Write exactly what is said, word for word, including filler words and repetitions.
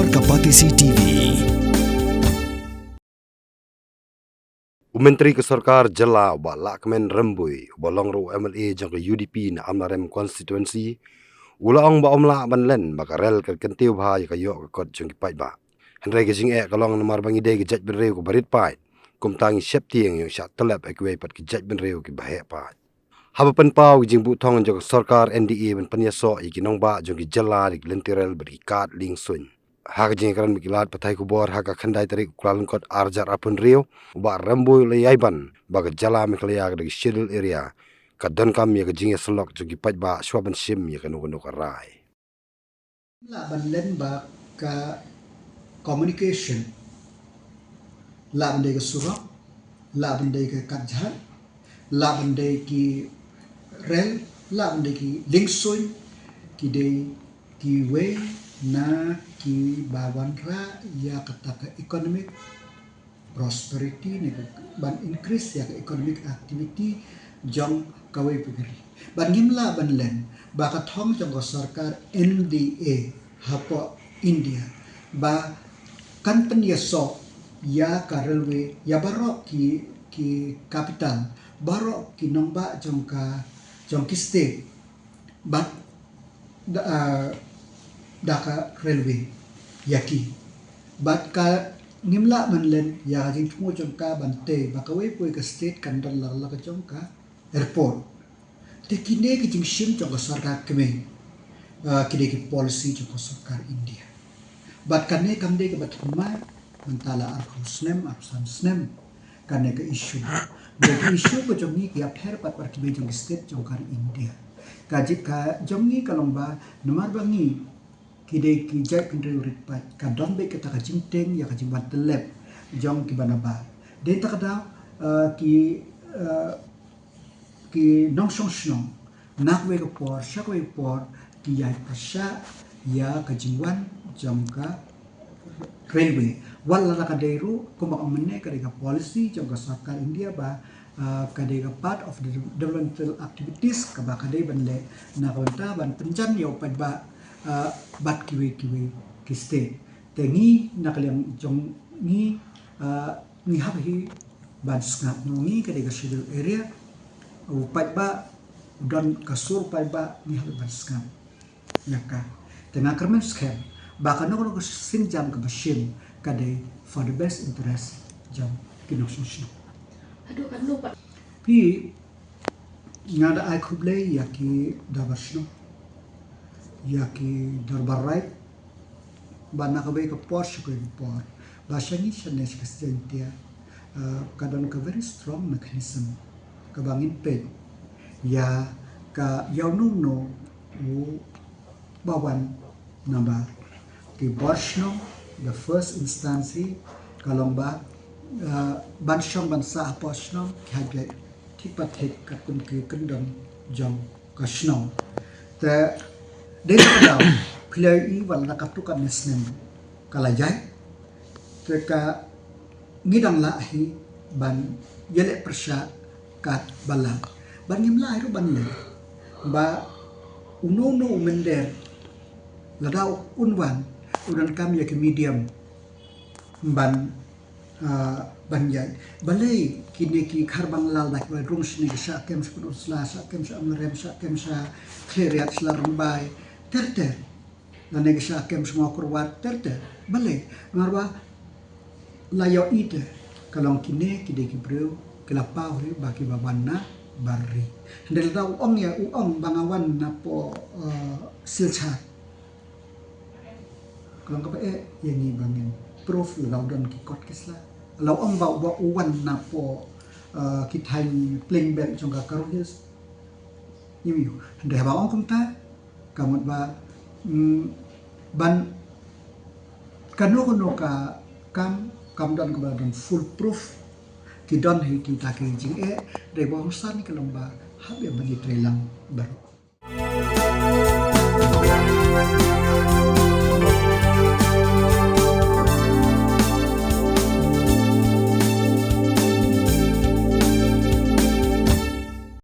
Ka Batesi T V. U Myntri ka Sorkar Jylla u Bah Lahkmen Rymbui, uba long ruh u M L A jong ka U D P na Amlarem Constituency, u la ong ba ym lah ban len ba ka rel ka kyntiew bha ïa ka ïoh ka kot jong ki paidbah. Hynrei ka jingeh ka long namar ba ngi dei ka jaitbynriew kaba rit paid, kumta ngi sheptieng ïa u shah tyllep ïa kiwei pat ki jaitbynriew kiba heh paid. Haba pynpaw ki jingbuh thong jong ka sorkar N D A ban pynïasoh ïa ki nongbah jong ki jylla da ki lynti rel bad ki kad lieng suiñ, ha ka jingïakren bad ki lad pathai khubor ha ka khyndai tarik u Kyllalyngkot arhajar arphew hynriew, u Bah Rymbui u la ïai ban ba ka jylla Meghalaya ka dei ka Schedule Area, ka donkam ïa ka jingïasyllok jong ki paidbah shuwa ban shim ïa kano kano ka rai. Lah ban len ba ka communication, lah ban dei ka surok, lah ban dei ka katjhat, lah ban dei ki rel, lah ban dei ki lieng suiñ, ki dei kiwei na kiba wanrah ïa kata ka economic prosperity ne ka, ban increase ïa ka economic activity jong kawei pa ka ri. Bad ngim lah ban len ba ka thong jong ka sorkar N D A hapoh India ba kan pynïasoh ïa ka railway ïa baroh ki, ki capital, baroh ki nongbah jong ka, jong ki state. Bad da, ah, da ka railway ïa ki. Bad ka ngim lah ban len ïa ka jingthmu jong ka ban tei ba kawei pa kawei ka state kan don la, la ka jong ka airport. Te kine ki jingshim jong ka sorkar kmie, ah, ki dei ki policy jong ka sorkar India. Bad kane kam dei kaba thymmai, mynta la arphew snem, arphew san snem kane ka issue. Dei ka issue ka jong ngi ki ïapher pat bad kiwei jong ki state jong ka ri India. Ka jong, ka jong ngi ka long ba namar ba ngi ki dei ki jaitbynriew rit paid, ka don beit kata ka jingtieng ïa ka jingwan tyllep jong kiba nabar. Dei kata ka daw, eh, ki, eh, ki nongshong shnong na kawei ka por sha kawei ka por ki ïai pyrshah ïa ka jingwan jong ka railway. Wat la ka dei ruh kumba ong mynne ka dei ka policy jong ka sorkar India ba, ah, ka dei ka part of the developmental activities kaba ka dei ban leh na ka bynta ban pynjan ïa u paidbah, ah, bad kiwei kiwei ki state. Te ngi na ka liang jong ngi, ah, ngi hap hi ban sngap, ngi ka dei ka schedule area. U paidbah u don ka sur paidbah, ngi hap ban sngap ïa ka. Te nga kyrmen skhem ba kano kano ka sienjam kaba shim ka dei for the best interest jong ki nongshong shnong. Haduh katno pat? Phi, nga da ai khublei ïa ki dorbar shnong, ïa ki dorbar raid, ba na kawei ka por sha kawei ka por, ba sha ngi shane sha ka Jaintia, eh, ka don ka very strong mechanism kaba ngin peit ïa ka, ïa uno uno uba wan nabar. Ki bor shnong, the first instance hi ka long ba, eh, ban shong ban sah hapoh shnong ki hap ïaid thik pa thik katkum ki kyndon jong ka shnong. Te dei ka daw phi la ïohi ba la katto katne snem ka la ïaid. Te ka ngi dang lah hi ban ïaleh pyrshah katba lah. Bad ngim lah hi ruh ban leh ba uno uno u mynder lada un wan u donkam ïa ki medium ban, ah, ban ïaid. Balei kine ki Khar Bangla da ki wan rung shane ki shah kem sha Pynursla, shah kem sha Amlarem, shah kem sha Khliehriat, sha Ladrymbai, ter ter. Lane ki shah kem sha Mawkyrwat, ter ter. Balei? Namar ba la ïohi te ka long kine ki dei ki briew ki la paw hi ba kiba wan nabar ri. Hynrei lada u ong ïa u ong ba nga wan napoh, eh, Silchar, ka long kaba eh ïa ngi ba ngin proof lada u don ki kot ki sla. La u ong ba, ba u wan napoh, eh, ki thaiñ playing belt jong ka Garo Hills. Ïa ngi, hynrei haba ong kumta ka mut ba, mm, ban kano kano ka kam kam don kaba don foolproof. Ki don hi kita ki jingeh, hynrei ba ong san ka long ba hap ïa ban ïatreilang baroh.